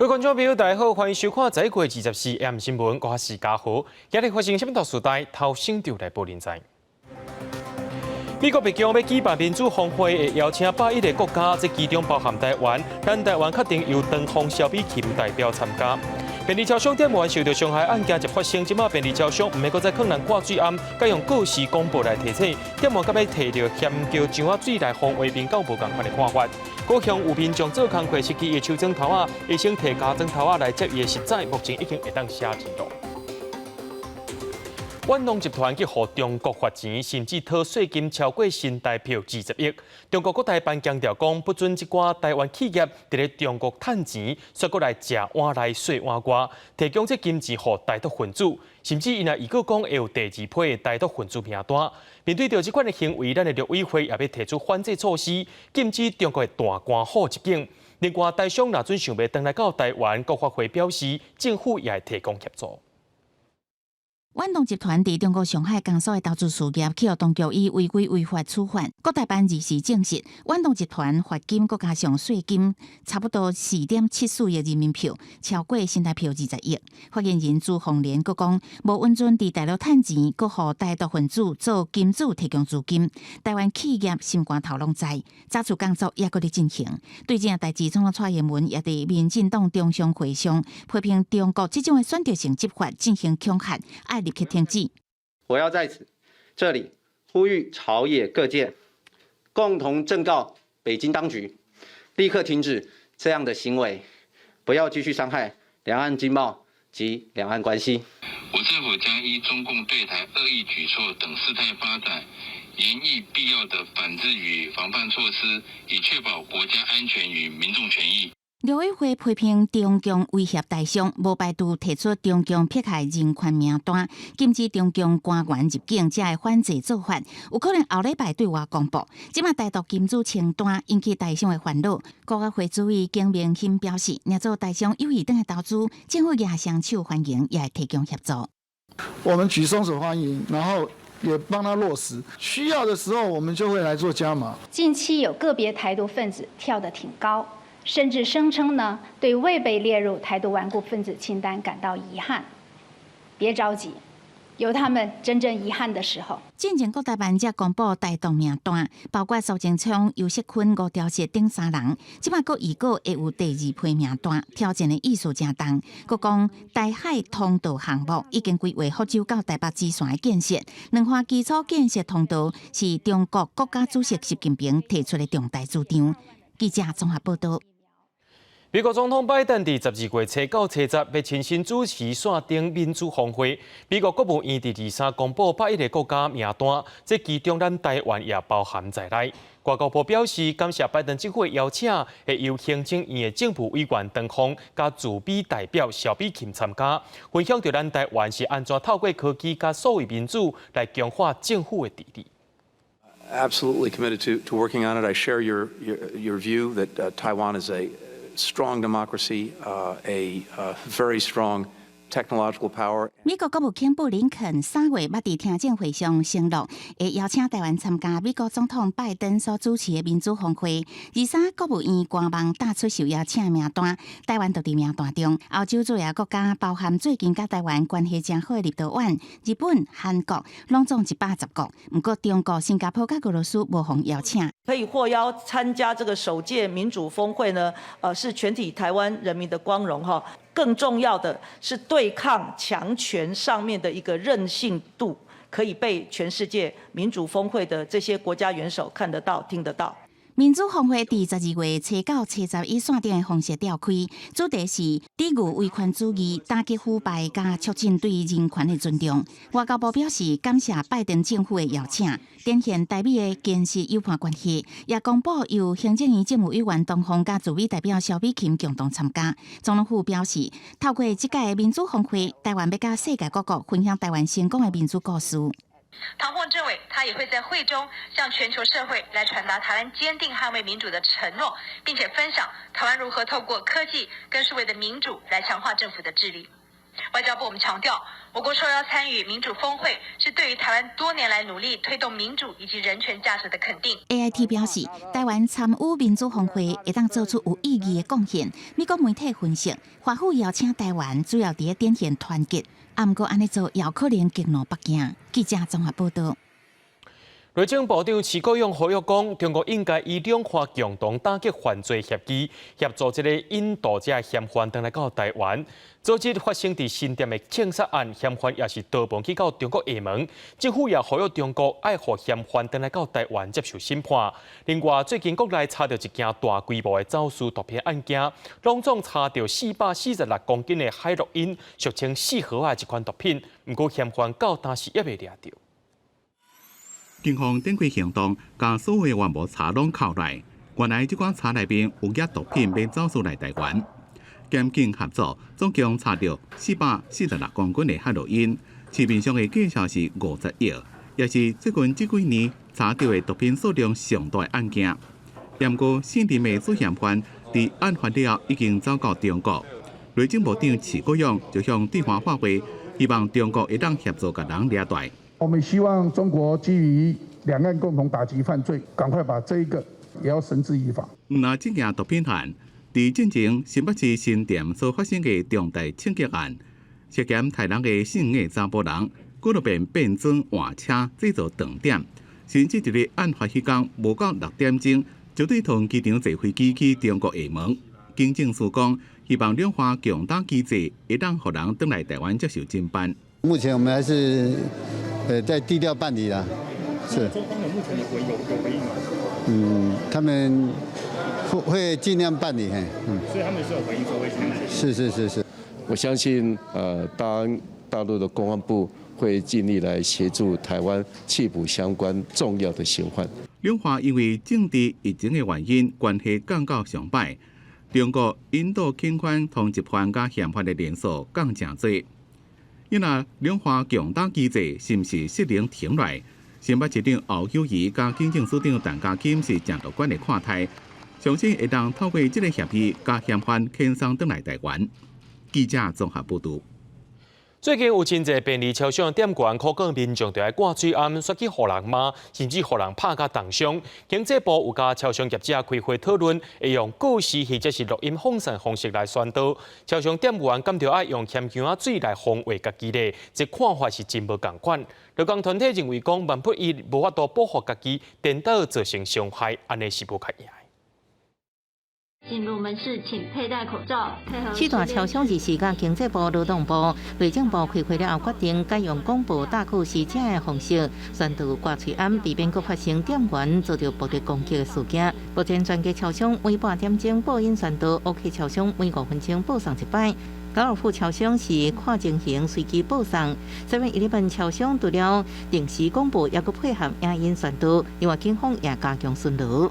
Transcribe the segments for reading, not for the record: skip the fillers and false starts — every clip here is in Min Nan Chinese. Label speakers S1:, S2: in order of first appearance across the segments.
S1: 各位觀眾朋友，大家好，歡迎收看11月24 M 新聞，我是嘉豪。今日發生啥物大事代，頭先就來報您知。美國白宮欲舉辦民主峰會，會邀請101個國家，這其中包含台灣。咱台灣確定由唐鳳、蕭美琴代表參加。便利超商店員受著傷害案件一發生，這馬便利超商毋免閣再勸人掛水頷，改用告示廣播來提醒。店員佮欲提著鹹蕎薑仔水來防衛民眾無仝款的看法。高雄有民眾做工課失去伊的手指頭仔，醫生提膠指頭仔來接伊的實在，目前已經會當寫字囉。遠東集團去予中國罰錢，甚至討稅金超過新台幣20億。中國國台辦強調講，不准這寡台灣企業佇咧中國趁錢，煞閣來食碗內洗碗外，提供這金錢予台獨分子，甚至𪜶也預告講會有第二批的台獨分子名單。面對著這款的行為，咱的陸委會也欲提出反制措施，禁止中國的大官戶入境。另外，台商若準想欲轉來到台灣，國發會表示，政府也會提供協助。
S2: 遠東集團佇中國上海江蘇的投資事業，去予當局以違規違法處罰。國台辦24證實，遠東集團罰金閣加上稅金，差不多4.74億人民幣，超過新台幣20億。發言人朱鳳蓮閣講，無允准佇大陸趁錢，閣予台獨分子做金主提供資金。台灣企業心肝頭攏知，查處工作猶閣咧進行。對這件代誌，總統蔡英文也佇民進黨中常會上批評中國這種的選擇性執法進行恐嚇，愛立刻停止。
S3: 我要在此這裡呼籲朝野各界，共同正告北京當局，立刻停止這樣的行為，不要繼續傷害兩岸經貿及兩岸關係。
S4: 我政府將依中共對台惡意舉措等事態發展，研議必要的反制與防範措施，以確保國家安全與民眾權益。
S2: 陸委會批評中共威脅台商，無排除提出中共迫害人權名單，禁止中共官員入境，這的反制做法，有可能後禮拜對外公布。這馬台獨金主清單引起台商的煩惱。國發會主委景明鑫表示，若做台商有意轉來投資，政府也雙手歡迎，也會提供協助。
S5: 我們舉雙手歡迎，然後也幫他落實，需要的時候我們就會來做加碼。
S6: 近期有個別台獨分子跳得挺高。甚至聲稱呢，對未被列入台獨頑固分子清單感到遺憾。別着急，有他們真正遺憾的時候。
S2: 進前國台辦才公布台獨名單，包括蘇貞昌、游錫堃、吳釗燮等三人。這馬閣預告會有第二批名單，挑戰的意思誠重。閣講台海通道項目已經規劃福州到台北支線的建設，兩岸基礎建設通道是中國國家主席習近平提出的重大主張。記者綜合報道。
S1: 美國總統拜登佇12月初九、初十欲親身主持線頂民主峰會。美國國務院佇23公布101個國家名單，這其中咱台灣也包含在內。外交部表示，感謝拜登政府的邀請，會由行政院的政務委員唐鳳佮駐美代表蕭美琴參加，分享著咱台灣是按怎透過科技佮數位民主來強化政府的治理。
S7: Absolutely committed to working on it. I share your view that Taiwan is a strong democracy, a very strong technological power.
S2: 美國國務卿布林肯3月捌佇聽證會上承諾，會邀請台灣參加美國總統拜登所主持的民主峰會。23國務院官網打出受邀請名單，台灣就佇名單中。歐洲主要國家包含最近佮台灣關係誠好的立陶宛、日本、韓國，攏總110國。毋過中國、新加坡佮俄羅斯無予邀請。
S8: 可以獲邀參加這個首屆民主峰會呢？是全體台灣人民的光榮哈。更重要的是對抗強權上面的一個韌性度，可以被全世界民主峰會的這些國家元首看得到、聽得到。
S2: 民主峰會佇12月初九、初十以線頂的方式召開，主題是抵禦威權主義、打擊腐敗、佮促進對人權的尊重。外交部表示感謝拜登政府的邀請，展現台美的堅實友伴關係，也公布由行政院政務委員唐鳳佮駐美代表蕭美琴共同參加。總統府表示，透過這屆的民主峰會，台灣欲佮世界各國分享台灣成功的民主故事。
S9: 唐鳳政委他也會在會中向全球社會來傳達台灣堅定捍衛民主的承諾，並且分享台灣如何透過科技跟數位的民主來強化政府的治理。外交部我們強調，我國受邀參與民主峰會，是對於台灣多年來努力推動民主以及人權價值的肯定。
S2: AIT 表示，台灣參與民主峰會會當做出有意義的貢獻。美國媒體分析，華府邀請台灣主要佇咧展現團結，啊，毋過按呢做也有可能激怒北京。記者綜合報道。
S1: 內政部長徐國勇呼籲講，中國應該依兩岸共同打擊犯罪協議，協助這個引渡這嫌犯轉來到台灣。早日發生佇新店的槍殺案，嫌犯也是逃亡去到中國廈門。政府也呼籲中國愛予嫌犯轉來到台灣接受審判。另外，最近國內查著一件大規模的走私毒品案件，攏總查著446公斤的海洛因，俗稱四號仔這款毒品。毋過嫌犯到今時猶未掠著。
S10: 警方展開行動，共所有的萬無查攏扣來。原來這寡查內面有額毒品欲走私來台灣。檢警合作，總共查著446公斤的海洛因，市面上的價數是50億，也是最近這幾年查著的毒品數量上大的案件。毋過，姓林的主嫌犯佇案發了後已經走到中國。內政部長徐國勇就向對方發話，希望中國會當協助共人掠來。
S5: 我們希望中國基於兩岸共同打擊犯罪，趕快把這一個也要繩之以法。
S10: 毋但這件毒品案，佇進前新北市新店所發生的重大槍擊案，涉嫌刣人的姓的查埔人，過路便變裝換車製造斷點，甚至佇咧案發彼工無夠6點鐘，就對桃園機場坐飛機去中國廈門。警政署講，希望兩岸共打機制會當予人轉來台灣接受偵辦。
S11: 目前我們還是在低調辦理啦。是。
S12: 中方的目前的回有回應嗎？
S11: 嗯，他們會盡量辦理，嘿，嗯。
S12: 所以他們是有回應說會盡量。
S11: 是是是是。
S13: 我相信，當大陸的公安部會盡力來協助台灣緝捕相關重要的嫌犯。
S10: 兩岸因為政治疫情的原因，關係降到上歹。中國引渡遣返通緝犯佮嫌犯的人數降誠濟。因若兩岸共打機制是毋是適能停來？新北市長侯友宜佮警政署長陳家欽是誠樂觀的看待，相信會當透過這個協議，共嫌犯遣送轉來台灣。記者綜合報導。
S1: 最近有真濟便利超商店員苦勸民眾著愛掛喙罨，煞去予人罵，甚至予人拍甲重傷。經濟部有佮超商業者開會討論，會用告示或者是錄音放送方式來宣導。超商店員敢著愛用鹹薑仔水來防衛家己咧？這看法是真無仝款。勞工團體認為講，萬不伊無法度保護家己，顛倒造成傷害，按呢是無較贏。
S14: 進入門市請佩戴口罩，配合。
S2: 四大超商日時佮經濟部、勞動部、內政部開會了後，決定改用廣播打告示這个方式宣導掛喙罨，避免閣發生店員遭著暴力攻擊的事件。目前全家超商每半點鐘播音宣導，OK 超商每5分鐘播送一擺。高爾夫超商是看情形隨機播送，Seven Eleven 超商除了定時廣播，猶閣配合影音宣導。另外，警方也加強巡邏。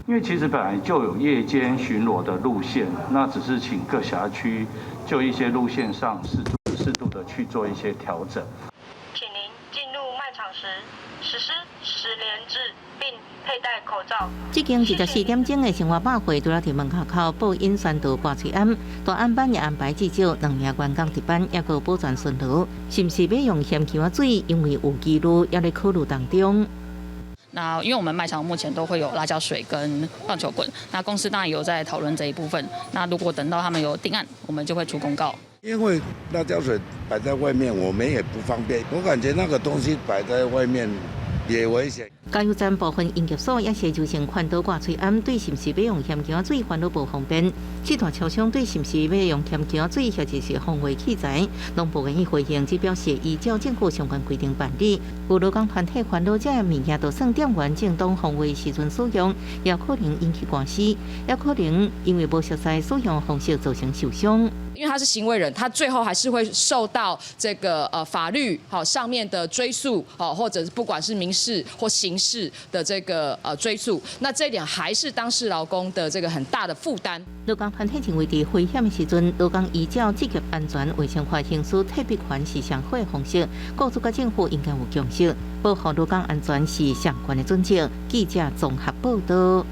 S15: 因為其實本來就有夜間巡邏的路線，那只是請各轄區就一些路線上適度的去做一些調整。
S16: 請您進入賣場時實施實聯制並佩戴口罩。
S2: 這間24點鐘的生活百貨，除了佇門口播音宣導掛喙罨，大暗班也安排至少兩名員工值班，猶閣保全巡邏。是毋是欲用鹹薑仔水？因為有疑慮，猶咧考慮當中。
S17: 那因為我們賣場目前都會有辣椒水跟棒球棍，那公司當然有在討論這一部分。那如果等到他們有定案，我們就會出公告。
S18: 因為辣椒水擺在外面，我們也不方便。我感覺那個東西擺在外面也危險。
S2: 加油站部分營業所也是就先勸導掛喙罨，對是毋是欲用鹹薑仔水煩惱無方便。四大超商對是毋是欲用鹹薑仔水或者是防衛器材，攏無願意回應，只表示依照政府相關規定辦理。有勞工團體煩惱，這个物件就算店員正當防衛時陣使用，也可能引起官司，也可能因為無熟悉使用方式造成受傷。
S19: 因為他是行為人，他最後還是會受到這個法律好上面的追訴，好或者是不管是民事或刑事的這個追訴，那這一點還是當事勞工的這個很大的負擔。
S2: 勞工團體認為，佇危險的時陣，勞工依照職業安全衛生法行使退避權是上好的方式，雇主佮政府應該有共識，保護勞工安全是上懸的準則。記者綜合報道。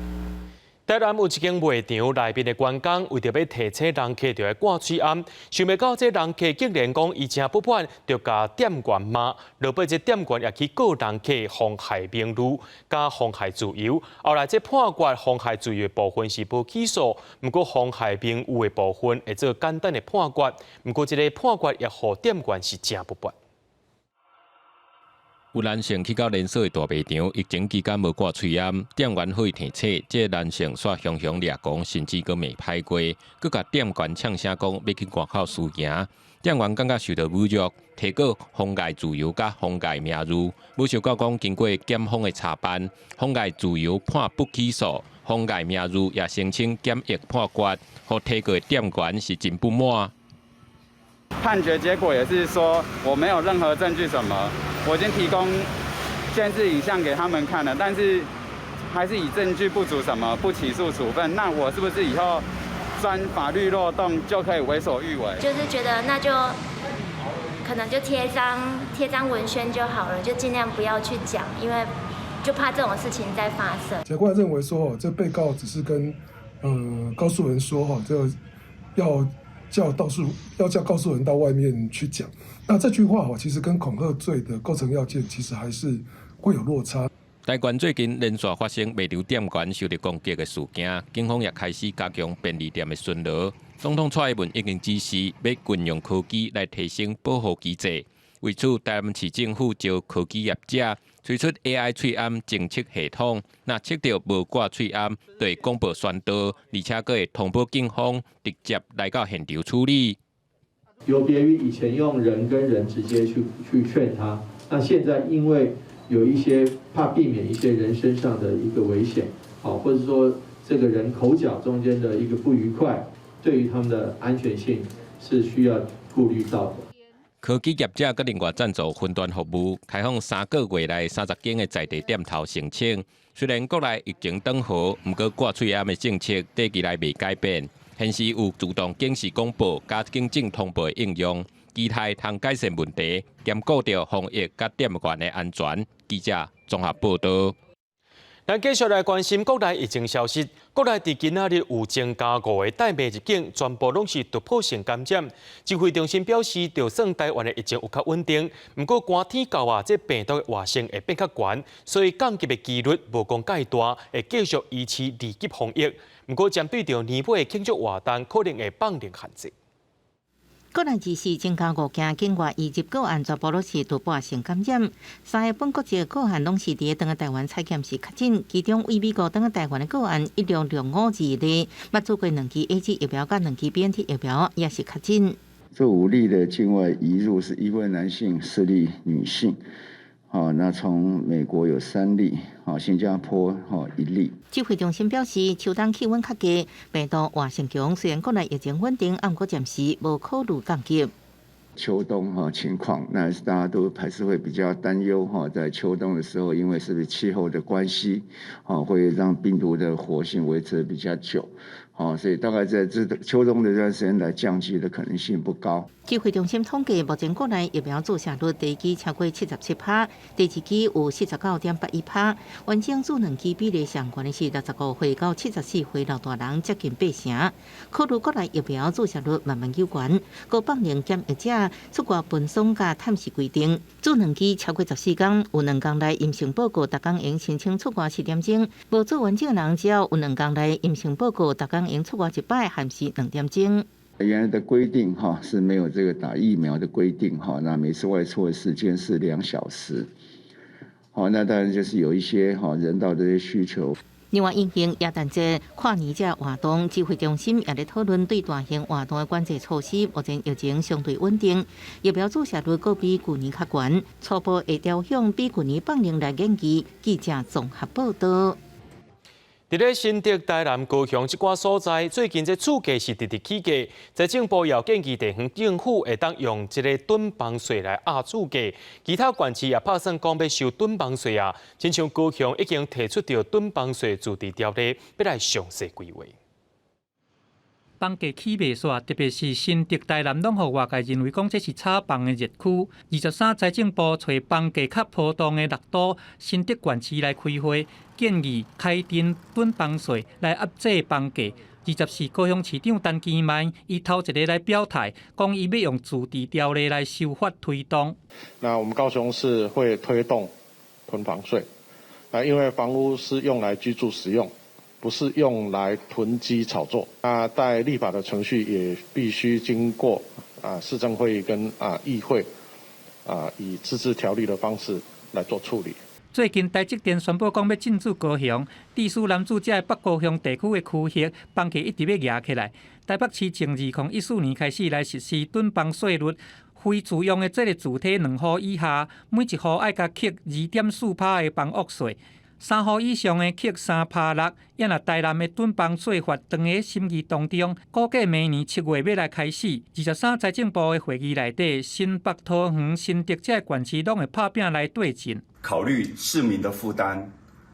S1: 台南有一間賣場內面的員工為著欲提醒人客著愛掛喙罨，想袂到這人客竟然講伊誠不滿，就共店員罵，落尾這店員也去告人客妨害名譽佮妨害自由。後來這判決妨害自由的部分是無起訴，毋過妨害名譽的部分會做簡單的判決。毋過這个判決也予店員是誠不滿。
S20: 有男性去到連鎖的大賣場，疫情期間無掛喙罨，店員好意提醒，這個男性煞雄雄掠狂，甚至閣罵歹話，閣共店員嗆聲講欲去外口輸贏。店員感覺受到侮辱，提告妨礙自由佮妨礙名譽。無想到講經過檢方的查辦，妨礙自由判不起訴，妨礙名譽也申請簡易判決，予提告的店員是真不滿。
S21: 判決結果也是說我沒有任何證據，什麼我已經提供監視影像給他們看了，但是還是以證據不足，什麼不起訴處分，那我是不是以後鑽法律漏洞就可以為所欲為？
S14: 就是覺得那就可能就貼張貼張文宣就好了，就盡量不要去講，因為就怕這種事情再發生。
S22: 檢察官認為說，這被告只是跟告訴人說，哈，這要。叫告訴要叫告訴人到外面去講，那這句話哦，其實跟恐嚇罪的構成要件其實還是會有落差。
S20: 台灣最近連續發生賣場店員受到攻擊的事件，警方也開始加強便利店的巡邏。總統蔡英文已經指示，欲運用科技來提升保護機制。為此，台南市政府招科技業者推出 AI 喙罨偵測系統，若測著無掛喙罨，就會廣播宣導，而且閣會通報警方，直接來到現場處理。
S23: 有別於以前用人跟人直接去勸他，那現在因為有一些怕避免一些人身上的一個危險，好，或者說這個人口角中間的一個不愉快，對於他們的安全性是需要顧慮到的。
S20: 科技業者閣另外贊助雲端服務，開放3個月內30間的在地店頭申請。雖然國內疫情轉好，毋過掛喙罨的政策短期內未改變。現時有自動警示廣播佮警政通報的應用，期待通改善問題，兼顧著防疫佮店員的安全。記者綜合報導。
S1: 咱繼續來關心國內疫情消息。國內佇今仔日有增加五个帶病入境，全部攏是突破性感染。指揮中心表示，就算台灣的疫情有較穩定，毋過寒天到啊，這病毒的活性會變較懸，所以降級的機率無講蓋大，會繼續維持二級防疫。毋過針對著年尾的慶祝活動，可能會放寬限制。
S2: 國內二四增加五件境外移入個案，全部攏是突破性感染。三個本國籍個案攏是佇轉來台灣採檢時確診，其中對美國轉來台灣的個案一六六五二例，捌注過兩劑 AZ 疫苗佮兩劑 BNT 疫苗，也是確診。
S24: 這五例的境外移入是一位男性，四例女性。好，那從美國有三例，好，新加坡吼一例。
S2: 指揮中心表示，秋冬氣溫較低，病毒活性強，雖然國內疫情穩定，毋過暫時無考慮降級。
S24: 秋冬哈情況，那大家都還是會比較擔憂哈，在秋冬的時候，因為是不是氣候的關係，啊，會讓病毒的活性維持比較久。哦，所以大概在這秋冬的這段時間來降級的可能性不高。
S2: 指揮中心統計，目前國內疫苗注射率第一劑超過77%，第二劑有49.81%，完整注兩劑比例上懸的是65歲到74歲老大人接近八成。考慮國內疫苗注射率慢慢有懸，閣放寬檢疫者出外分送佮探視規定，注兩劑超過14天，有兩工內陰性報告，逐工會用申請出外四點鐘；無注完整的人，只要有兩工內陰性報告，逐工會用出外一擺，限時兩點鐘。
S24: 原來的規定哈是沒有這個打疫苗的規定哈，那每次外出的時間是2小時，好，那當然就是有一些哈人道的這些需求。
S2: 另外，因應耶誕節跨年這活動，指揮中心也咧討論對大型活動的管制措施。目前疫情相對穩定，疫苗注射率閣比舊年較懸，初步會調向比舊年放寬來研議。記者綜合報導。
S1: 佇咧新竹、台南、高雄這寡所在，最近這厝價是直直起價。財政部也建議地方政府會當用這个囤房稅來壓厝價。其他縣市也拍算講欲收囤房稅啊。親像高雄已經提出著囤房稅自治條例，欲來詳細規劃。
S3: 房價起袂煞，特別是新竹、台南，攏予外界認為講這是炒房的熱區。23財政部揣房價較波動的六都新竹縣市來開會，建議開徵囤房稅來壓制房價。24高雄市長陳其邁，伊頭一个來表態，講伊欲用自治條例來修法推動。
S4: 那我們高雄市會推動囤房稅，啊，因為房屋是用來居住使用，不是用來囤積炒作。那在立法的程序也必須經過市政會議跟議會以自治條例的方式來做處理。
S3: 最近台積電宣布講欲進駐高雄，致使南子這个北高雄地區的區域房價一直欲夯起來。台北市從2014年開始來實施囤房稅率，非住用的這个住體兩戶以下，每一戶愛共扣2.4%的房屋稅；三戶以上的扣3.6%。抑若台南的囤房稅法當咧審議當中，估計明年7月欲來開始。23財政部的會議內底，新北、桃園、新竹這个縣市攏會拍拚來對陣。
S6: 考慮市民的負擔，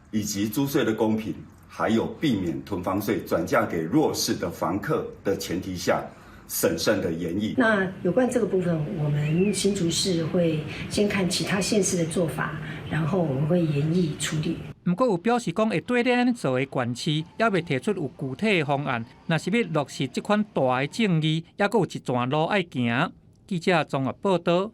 S6: 以及租稅的公平，還有避免囤房稅轉嫁給弱勢的房客的前提下，審慎的研議。
S7: 那有關這個部分，我們新竹市會先看其他縣市的做法，然後我們會研議處理。
S3: 毋過有表示講會對咧按呢做的縣市，猶未提出有具體的方案。若是欲落實這款大的政議，猶閣有一段路愛行。記者綜合報導。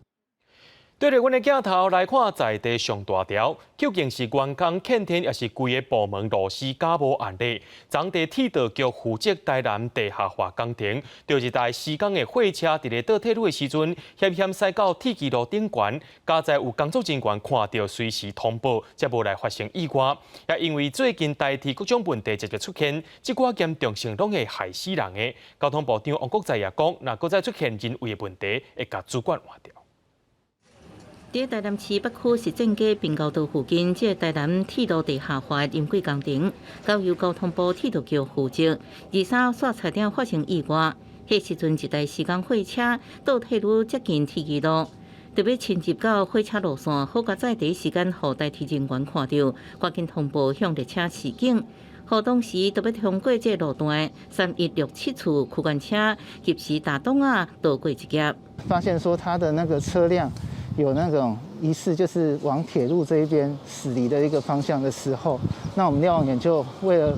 S1: 對著阮的鏡頭來看，在地上大條，究竟是員工欠天，抑是規个部門螺絲絞無按咧？昨昏鐵道局負責台南地下化工程，就一台施工的貨車佇咧倒退嚕的時陣，險險駛到鐵支路頂懸，佳哉有工作人員看著隨時通報，才無來發生意外。也因為最近台鐵各種問題捷捷出現，這寡嚴重性攏會害死人的。交通部長王國材也講，若閣再出現人為的問題，會共主管換掉。
S2: 佇台南市北區實踐街平交道附近，這个台南鐵路地下化輪軌工程，交由交通部鐵道局負責。23煞差點發生意外，彼時陣一台施工貨車倒退嚕接近鐵支路，著欲侵入到火車路線，好佳哉第一時間予台鐵人員看著，趕緊通報向列車示警。予當時著欲通過這个路段3167次區間車及時打擋仔，躲過一劫。
S25: 發現說他的那個車輛有那種疑似就是往鐵路這一邊駛離的一個方向的時候，那我們瞭望員就為了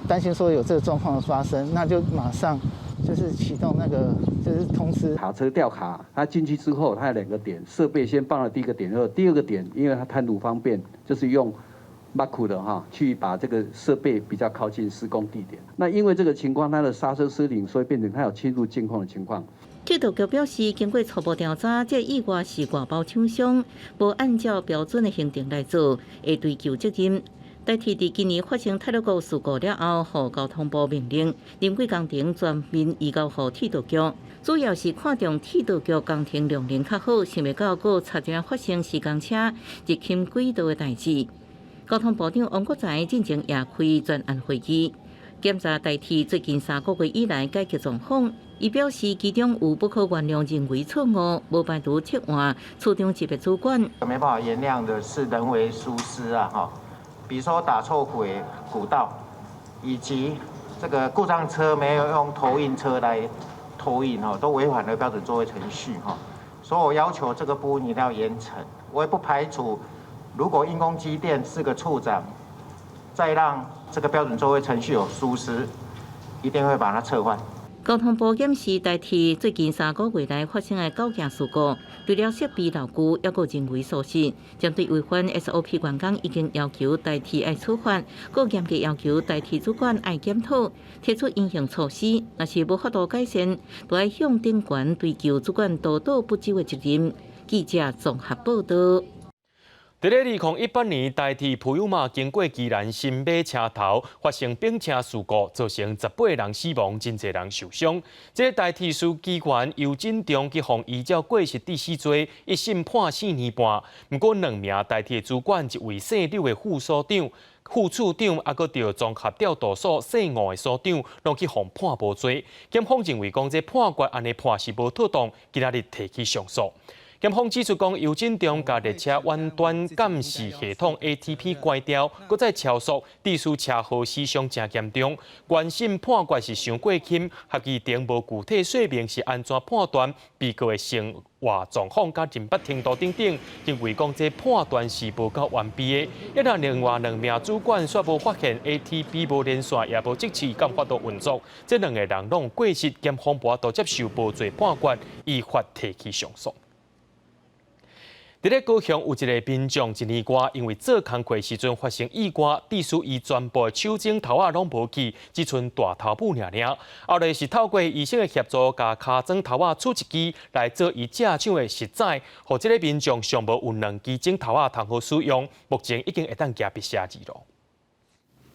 S25: 擔心說有這個狀況的發生，那就馬上就是啟動那個就是通知
S26: 卡車吊卡，它進去之後，它有兩個點設備，先放了第一個點，然後第二個點，因為它攤路方便，就是用馬庫的哈去把這個設備比較靠近施工地點。那因為這個情況，它的剎車失靈，所以變成它有侵入淨空的情況。
S2: 鐵道局表示，經過初步調查，這意外是外包廠商無按照標準的行程來做，會追究責任。台鐵佇今年發生太魯閣事故了後，予交通部命令輪軌工程全面移交予鐵道局，主要是看重鐵道局工程量能較好，想袂到閣差點發生施工車入侵軌道的代誌。交通部長王國材進前也開專案會議，檢查台鐵最近3個月以來解決狀況。伊表示，其中有不可原諒人為錯誤，無排除撤換處長級別主管。
S27: 沒辦法原諒的是人為疏失啊，哈，比如說打錯軌股道，以及這個故障車沒有用拖運車來拖運，哈，都違反了標準作業程序，哈，所以我要求這個部分一定要嚴懲。我也不排除，如果應工機電四個處長再讓這個標準作業程序有疏失，一定會把它撤換。
S2: 交通部檢視台鐵最近3個月來發生的九件事故，除了設備老舊，抑閣人為疏失，針對違反 SOP 員工已經要求台鐵愛處罰，閣嚴格要求台鐵主管愛檢討，提出因應措施。若是無法度改善，就愛向頂懸追究主管督導不周的責任。記者綜合報導。
S1: 佇咧2018年，台鐵普悠瑪經過宜蘭新馬車頭發生冰車事故，造成18人死亡，真濟人受傷。這个台鐵書記員尤振中去予依照過失致死罪，一審判4年半。毋過兩名台鐵主管，一位姓柳的副所長、副處長，抑閣著綜合調度所姓吳的所長，攏去予判無罪。檢方認為講，這判決按呢判是無妥當，今仔日提起上訴。檢方指出講，游振中共列車遠端監視系統 ATP 關掉，閣再超速，致使車禍死傷誠嚴重。原審判決是傷過輕，合議庭無具體說明是按怎判斷被告的生活狀況佮認捌程度等等，認為講這判斷是無夠完備的。一旦另外兩名主管煞無發現 ATP 無連線，也無即時敢法度運作，這兩個人攏過失，檢方無法度接受無罪判決，依法提起上訴。佇咧高雄有一个民眾一年外，因為做工課時陣發生意外，致使伊全部手指頭仔攏無去，只賰大頭拇爾爾。後來是透過醫生的協助，共跤踭頭仔取一支來做伊正手的實指，予這个民眾上無有兩支指頭仔通好使用，目前已經會當舉筆寫字囉。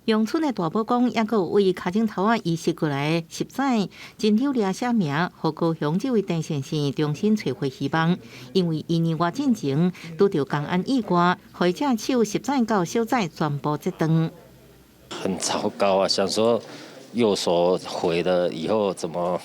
S2: 陽春的大埔公，猶閣有為跤踭頭仔移植過來的實指，真手掠寫名，予高雄這位陳先生重新揣回希望。因為一年外進前拄著工安意外，予正手實指佮小指全部折斷。
S5: 很糟糕啊！想說右手毀了以後，怎麼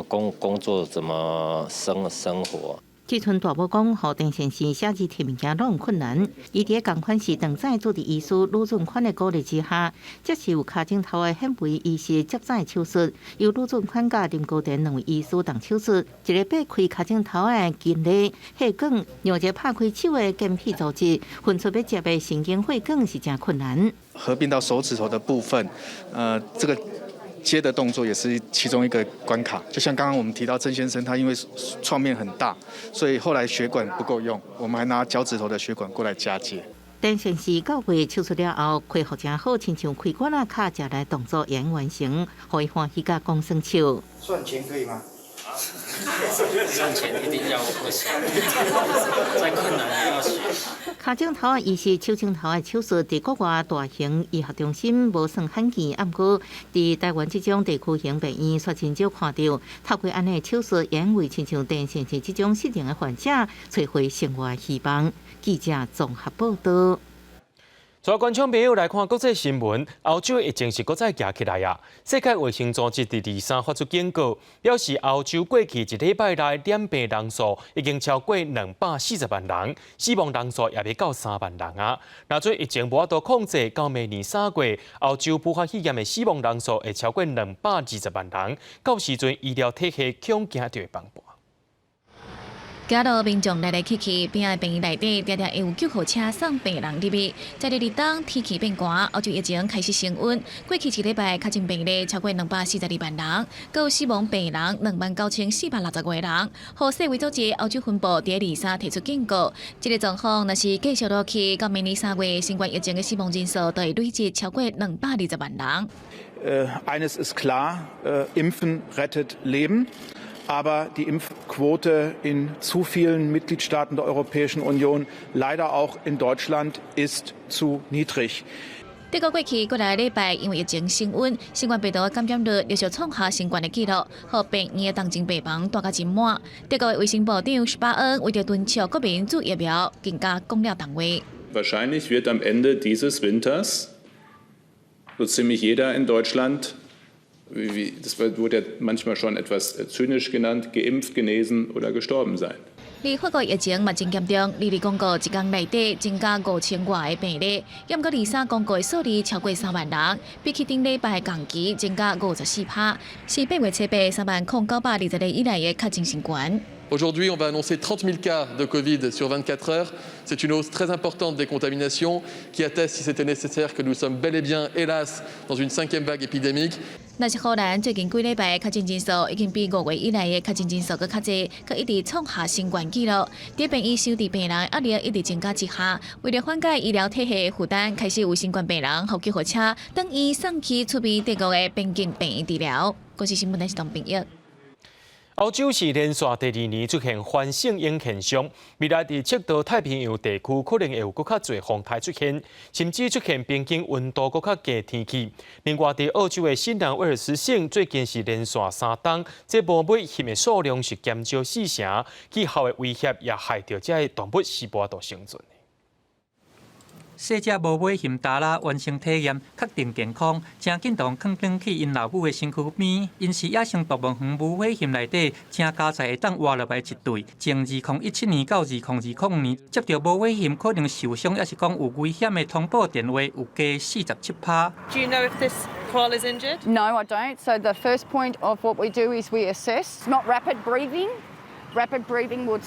S5: 工作，怎麼生活？
S2: 這陣大埔公予陳先生寫字提物件攏困難，伊佇共款是長指主治醫師呂俊寬的鼓勵之下，接受跤踭頭的顯微移植接指手術，由呂俊寬佮林高田兩位醫師動手術，一个掰開跤踭頭的筋肋血管，讓一个拍開手的間皮組織，分出欲接的神經血管是誠困難。
S8: 合併到手指頭的部分，這個接的動作也是其中一個關卡，就像剛剛我們提到鄭先生，他因為創面很大，所以後來血管不夠用，我們還拿腳趾頭的血管過來加接。
S2: 陳先生九月手術了後，恢復誠好，親像開管仔敲食的動作已完成，予伊歡喜甲講耍手。
S9: 算錢可以嗎？
S5: 算錢一定要會算，再困難也要學。
S2: 跤踭頭仔移植手指頭的手術，佇國外大型醫學中心無算罕見，毋過佇台灣這種地區型病院，卻真少看著。透過按呢手術，因為親像陳先生這種失能的患者，揣回生活希望。記者綜合報導。
S1: 帶觀眾朋友來看國際新聞，歐洲疫情是閣再行起來啊！世界衛生組織佇二三發出警告，表示歐洲過去一禮拜內染病人數已經超過240萬人，死亡人數也欲到3萬人啊！若這疫情無法度控制，到明年3月，歐洲武漢肺炎的死亡人數會超過220萬人，到時陣醫療體系恐驚就會崩盤。
S10: 街路民眾來來去去，邊仔病院內底，定定會有救護車送病人入去。在這立冬天氣變寒，歐洲疫情開始升溫。過去一禮拜確診病例超過242萬人，閣有死亡病人29,460外人。予世衛組織歐洲分部佇二三提出警告，這个狀況若是繼續落去，到明年3月，新冠疫情的死亡人數就會累積超過220萬人。
S11: Eines ist klar, Impfen rettet Leben. Aber die Impfquote in zu vielen Mitgliedstaaten der Europäischen Union, leider auch in Deutschland, ist zu niedrig.
S10: 德國過去幾个禮拜，因為疫情升溫，新冠病毒的感染率陸續創下新懸的紀錄，予病院的重症病房蹛甲真滿。德國的衛生部長施巴恩為著敦促國民注疫苗，更加講了重話。
S12: Wahrscheinlich wird am Ende dieses Winters so ziemlich jeder in Deutschland, das wurde ja manchmal schon etwas zynisch genannt, geimpft, genesen oder gestorben sein.
S10: 而法國疫情嘛真嚴重，二二公告一工內底增加5000外个病例，毋過二三公告的數字超過3萬人，比起頂禮拜同期增加54%，是8月初八30,920例以來的確診新懸。
S13: Aujourd'hui, on va annoncer 30 000 cas de Covid sur 24 heures. C'est une hausse très importante des contaminations qui atteste, si c'était nécessaire, que nous sommes bel et bien, hélas, dans une cinquième vague épidémique.
S10: 若是荷蘭最近幾禮拜確診人數已經比5月以來的確診人數閣較濟，閣一直創下新懸紀錄。佇病院收治病人壓力一直增加之下，為著緩解醫療體系的負擔，開始有新冠病人予救護車轉院送去出邊德國的邊境病院治療。國際新聞電視東編譯。
S1: 歐洲是連續第二年出現翻聖嬰現象，未來佇赤道太平洋地區可能會有閣較濟風颱出現，甚至出現平均溫度閣較低天氣。另外，佇澳洲的新南威爾斯省最近是連續3冬，這毛尾獁的數量是減少四成，氣候的威脅也害著這个動物是無法度生存。
S3: 細隻無尾熊達拉完成體驗，確定健康，誠緊就囥轉去𪜶老母的身軀邊。𪜶是野生動物園無尾熊內底，誠佳哉會當活落來一對。從2017年到2020年，接著無尾熊可能受傷，抑是講有危險的通報電話有加47%。
S9: Do you know if this koala is injured?
S15: No, I don't. So the first point of what we do is we assess not rapid breathing. Rapid breathing would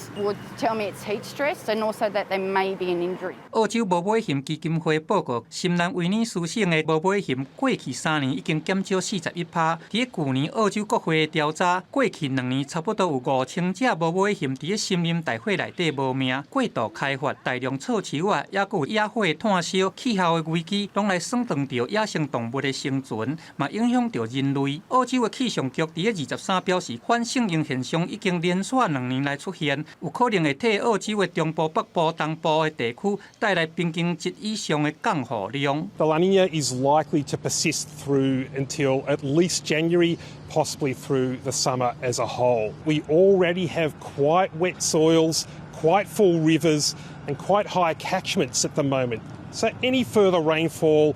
S15: tell me it's heat stress and also that there may be an injury.
S3: 澳洲無尾熊基金會報告，新南威爾斯省的無尾熊過去3年已經減少41%。佇舊年澳洲國會的調查，過去2年差不多有5000隻無尾熊佇森林大火內底無命。過度開發、大量錯樹仔，抑閣有野火的炭燒，氣候的危機，攏來損斷著野生動物的生存，嘛影響著人類。澳洲的氣象局佇23表示，反聖嬰現象已經連續2年來出現，有可能會替澳洲的中部、北部、東部的地區帶來平均值以上的降雨量。
S16: The La Nina is likely to persist through until at least January, possibly through the summer as a whole. We already have quite wet soils, quite full rivers, and quite high catchments at the moment. So any further rainfall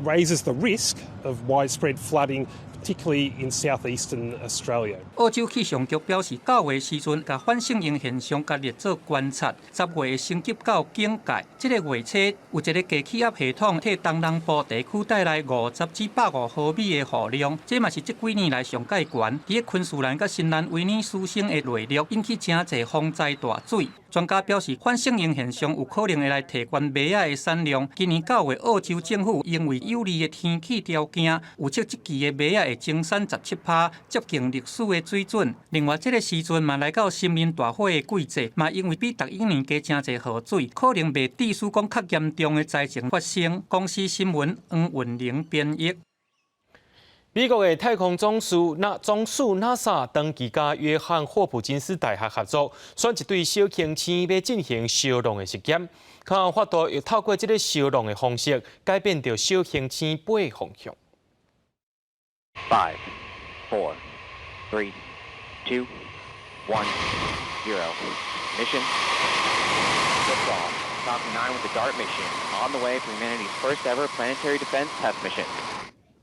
S16: raises the risk of widespread flooding, particularly in southeastern Australia.
S3: 澳洲氣象局表示，9月時陣，共反聖嬰現象共列做觀察，10月會升級到警戒。這个月初有一个低氣壓系統，替東南部地區帶來50至105毫米的雨量，這嘛是這幾年來上蓋懸。佇昆士蘭佮新南威爾斯省的內陸，引起誠濟洪災大水。專家表示，反聖嬰現象有可能會來提懸麥仔的產量。今年9月，澳洲政府因為有利的天氣條件，預測這季的麥仔會增產17%，接近歷史的水準。另外，這个時陣嘛來到森林大火的季節，嘛因為比逐一年加誠濟雨水，可能袂致使講較嚴重的災情發生。公視新聞黃雲玲編譯。
S1: 美國的太空總署那總署 NASA 長期佮約翰霍普金斯大學合作，選一對小行星欲進行燒熔的實驗，看有法度透過這个燒熔的方式，改變著小行星飛方向。
S17: Five, four, three, two, one, zero. Mission. Liftoff. Falcon 9 with the DART mission on the way for humanity's first ever planetary defense test mission.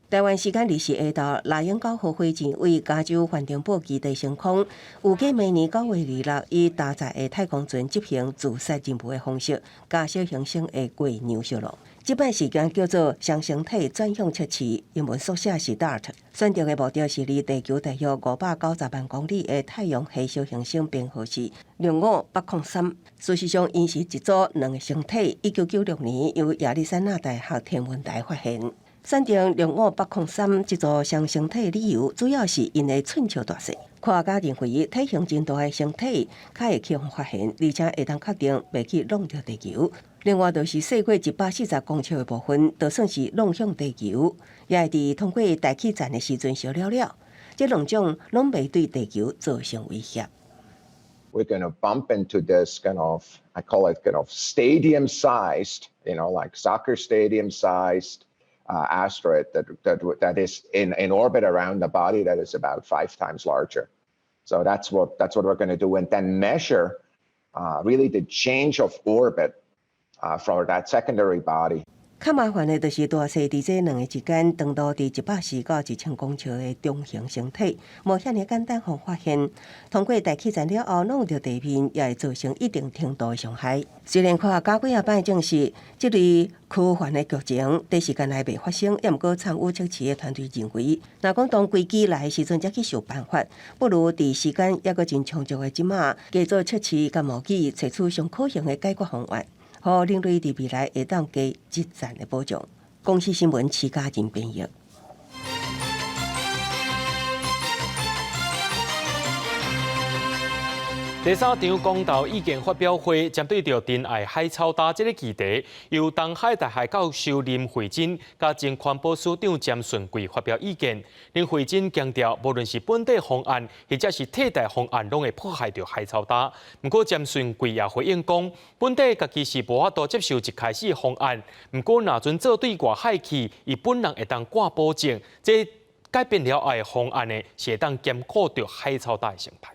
S18: 台灣時間24下晝，獵鷹9號火箭對加州范登堡基地升空，預計明年9月26以搭載的太空船執行自殺任務的方式，共小行星的月壤燒熔。這擺事件叫做雙星體轉向測試，英文縮寫是 DART。選擇的目標是離地球大約590萬公里的太陽系小行星編號是65803。事實上，𪜶是一組兩個星體，1996年由亞利桑那大學天文台發現。選定65803這組雙星體理由，主要是𪜶的寸尺大細。科學家認為，體型真大的星體較會去予發現，而且會當確定袂去挵著地球。另外，就是細過140公尺的部分，就算是挵向地球，也會佇通過大氣層的時陣燒了了。這兩種攏袂對地球造成威脅。
S19: We're going to bump into this kind of, I call it kind of stadium-sized, like soccer stadium-sized asteroid that is in orbit around a body that is about five times larger. So that's what we're going to do, and then measure really the change of orbit for that secondary body.
S18: 較麻煩的就是大細佇這兩个之間，長度佇140到1000公尺的中型星體，無遐爾簡單予發現。通過大氣層了後，挵著地面也會造成一定程度的傷害。雖然科學家幾仔擺證實，這類科幻的劇情短時間內袂發生，抑毋過參與測試的團隊認為，若講當危機來的時陣才去想辦法，不如佇時間猶閣真充足的這馬，加做測試佮模擬，揣出上可行的解決方案。予人類佇未來會當加一層的保障。公視新聞徐家仁編譯。
S1: 第三場公投意見發表會，針對著珍愛海草礁這个議題，由東海大學教授林惠珍佮前環保署長詹順貴發表意見。林惠珍強調，無論是本底方案，或者是替代方案，攏會破壞著海草礁。毋過詹順貴也回應講，本底家己是無法度接受一開始方案，毋過若準做對外海去，伊本人會當掛保證，這改變了後的方案呢，是會當兼顧著海草礁的生態。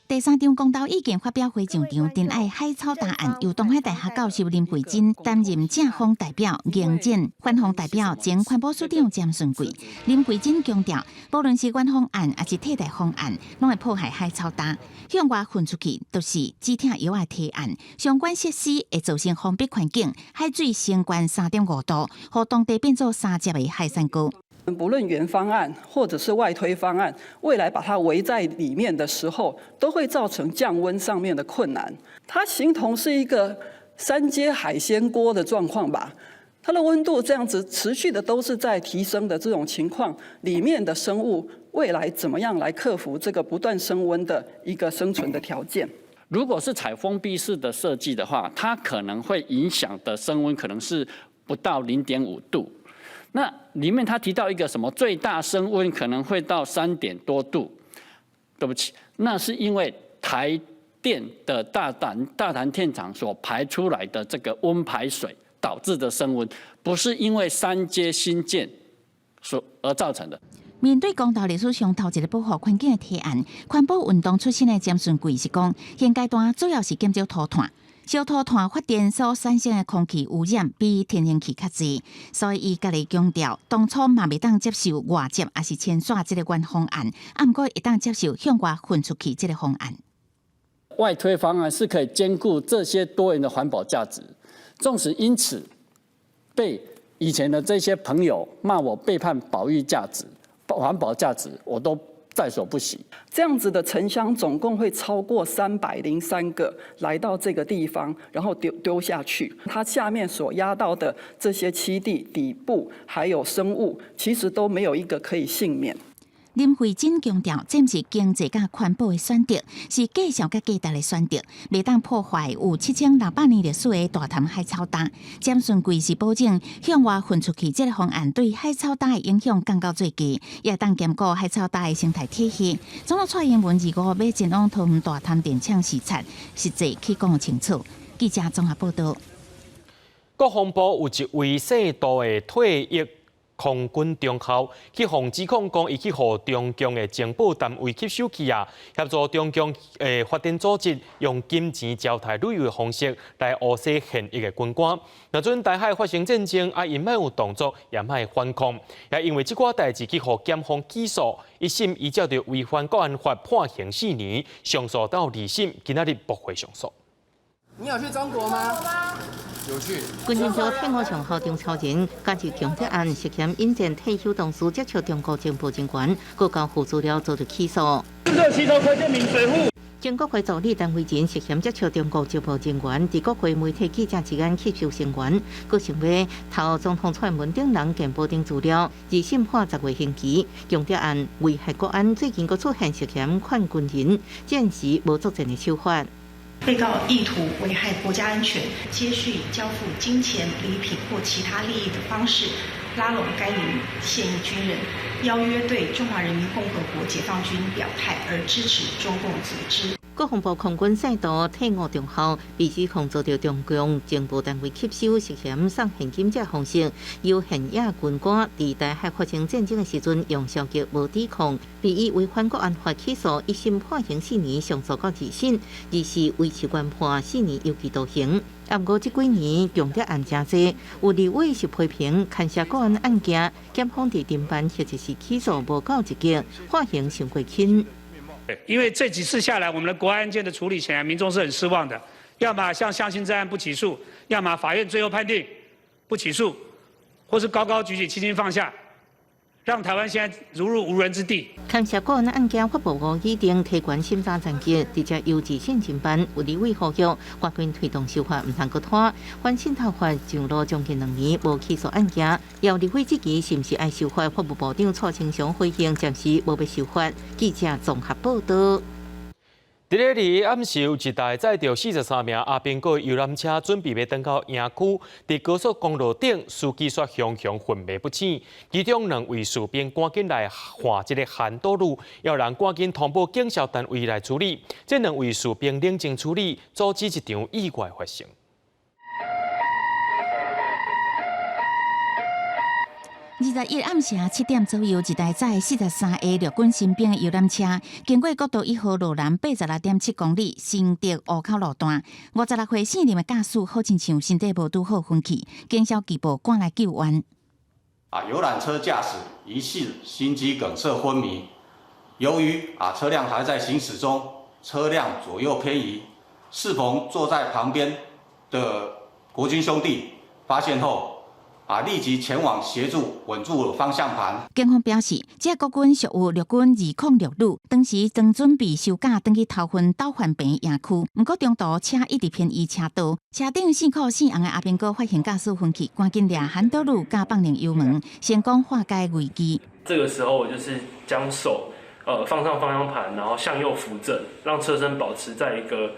S2: 第三場公投意見發表會上場，珍愛海草礁案，由東海大學教授林惠珍擔任正方代表，迎戰反方代表前環保署長詹順貴。林惠珍強調，無論是原方案抑是替代方案，攏會破壞海草礁，向外噴出去，就是止痛藥的提案。相關設施會造成封閉環境，海水升懸3.5度，予當地變做三級的海山國。
S4: 不論原方案或者是外推方案，未來把它圍在裡面的時候，都會造成降溫上面的困難。它形同是一個三階海鮮鍋的狀況吧？它的溫度這樣子持續的都是在提升的這種情況，裡面的生物未來怎麼樣來克服這個不斷升溫的一個生存的條件？
S14: 如果是採封閉式的設計的話，它可能會影響的升溫可能是不到0.5度。那裡面他提到一個什麼最大升溫可能會到3點多度，對不起，那是因為台電的大潭電廠所排出來的這個溫排水導致的升溫，不是因為三接新建所而造成的。
S2: 面對公投歷史上頭一个保護環境的提案，環保運動出身的詹順貴是講，現階段主要是減少塗炭。燒塗炭發電所產生的空氣污染比天然氣較濟，所以伊家己強調，當初嘛袂當接受外接抑是牽線這个原方案，啊，毋過會當接受向外噴出去這个方案。
S14: 外推方案是可以兼顧這些多元的環保價值，縱使因此被以前的這些朋友罵我背叛保育價值、環保價值，我都在所不惜。
S4: 這樣子的沉香總共會超過303個來到這個地方，然後丟下去。它下面所壓到的這些棲地底部還有生物，其實都沒有一個可以倖免。
S2: 林惠珍強調，這毋是經濟佮環保的選擇，是價數佮價值的選擇，袂當破壞有7600年歷史的大潭海草礁。詹順貴是保證向外噴出去這个方案對海草礁的影響降到最低，也會當兼顧海草礁的生態體系。總統蔡英文25欲前往桃園大潭電廠視察，實際去講清楚。記者綜合報道。
S1: 國防部有一位姓杜的退役空軍中校去予指控講，伊去予中共的情報單位吸收去啊，協助中共的發展組織用金錢招刣旅遊的方式來烏洗現役的軍官。若陣台海發生戰爭，啊，𪜶莫有動作，也莫反抗，也因為這寡代誌去予檢方起訴，一審依照著違反國安法判刑4年，上訴到二審，今仔日駁回上訴。
S20: 你有去中國嗎？有去。
S21: 軍政局退伍上校張超仁，加入強制案涉嫌引薦退休同事接觸中國情報人員，閣交付資料做著起訴。前國會助理陳慧仁涉嫌接觸中國情報人員，佇國會媒體記者之間吸收聲援，閣想欲偷總統蔡英文等人電報頂資料，二審判10月刑期。強調案危害國安，最近閣出現涉嫌勸軍人，暫時無作戰的手法。
S22: 被告意圖危害國家安全，接續以交付金錢、禮品或其他利益的方式拉攏該名現役軍人，邀約對中華人民共和國解放軍表態而支持中共組織。
S21: 國防部空軍姓杜退伍中校，被指控遭著中共情報單位吸收，涉嫌送現金這方式，由現役軍官佇台海發生戰爭的時陣用消極無抵抗，被以違反國安法起訴，一審判刑四年，上訴到二審，二是維持原判4年有期徒刑。啊，毋過這幾年強調案誠濟，有立委是批評牽涉國安案件，檢方佇偵辦或者是起訴無夠積極，判刑傷過輕。
S23: 因為這幾次下來，我們的國安案件的處理起來，民眾是很失望的。要麼像向心這案不起訴，要麼法院最後判定不起訴，或是高高舉起，輕輕放下，讓台灣現在如入無人之地。
S21: 牽涉國安案件，法務部擬定提懸審查層級，直接由二審偵辦。有立委呼籲，趕緊推動修法，毋通閣拖。反滲透法上路將近2年，無起訴案件，有立委質疑是毋是愛修法？法務部長蔡清祥回應，暫時無欲修法。記者綜合報道。
S1: 佇咧禮暗時，有一台載著43名阿兵哥遊覽車，準備欲轉到營區，佇高速公路頂，司機煞雄雄昏迷不醒。其中兩位士兵趕緊來換這个涵道路，要人趕緊通報警消單位來處理。這兩位士兵冷靜處理，阻止一場意外發生。
S2: 21暗時7點左右，一台載43個陸軍新兵的遊覽車，經過國道1號路南86.7公里新竹湖口路段，56歲姓林的駕駛好親像身體無拄好昏去，警消機報趕來救援。
S6: 啊，遊覽車駕駛疑似心肌梗塞昏迷，由於啊車輛還在行駛中，車輛左右偏移，適逢坐在旁邊的國軍兄弟發現後，啊！立即前往協助穩住方向盤。
S2: 警方表示，這個國軍屬於陸軍206旅，當時正準備收假，轉去頭份斗帆坪營區。毋過中途車一直偏移車道，車頂姓柯姓洪的阿兵哥發現駕駛昏去，趕緊掠喊倒輪佮放靈油門，成功化解危機。
S7: 這個時候我就是將手放上方向盤，然後向右扶正，讓車身保持在一個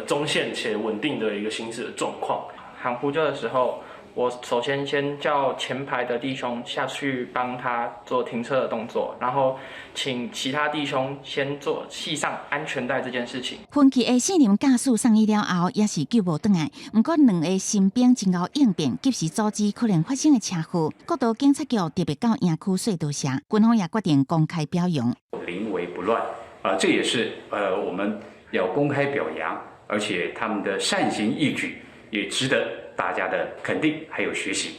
S7: 中線且穩定的一個行駛的狀況。
S8: 喊呼救的時候，我首先先叫前排的弟兄下去幫他做停車的動作，然後請其他弟兄先做繫上安全帶這件事情。
S2: 昏去的姓林駕駛送醫了後，也是救無轉來。毋過兩个新兵真𠢕應變，及時阻止可能發生的車禍。國道警察局特別到營區說多謝，軍方也決定公開表揚。
S24: 臨危不亂，啊，這也是我們要公開表揚，而且他們的善行義舉也值得大家的肯定，還有學習。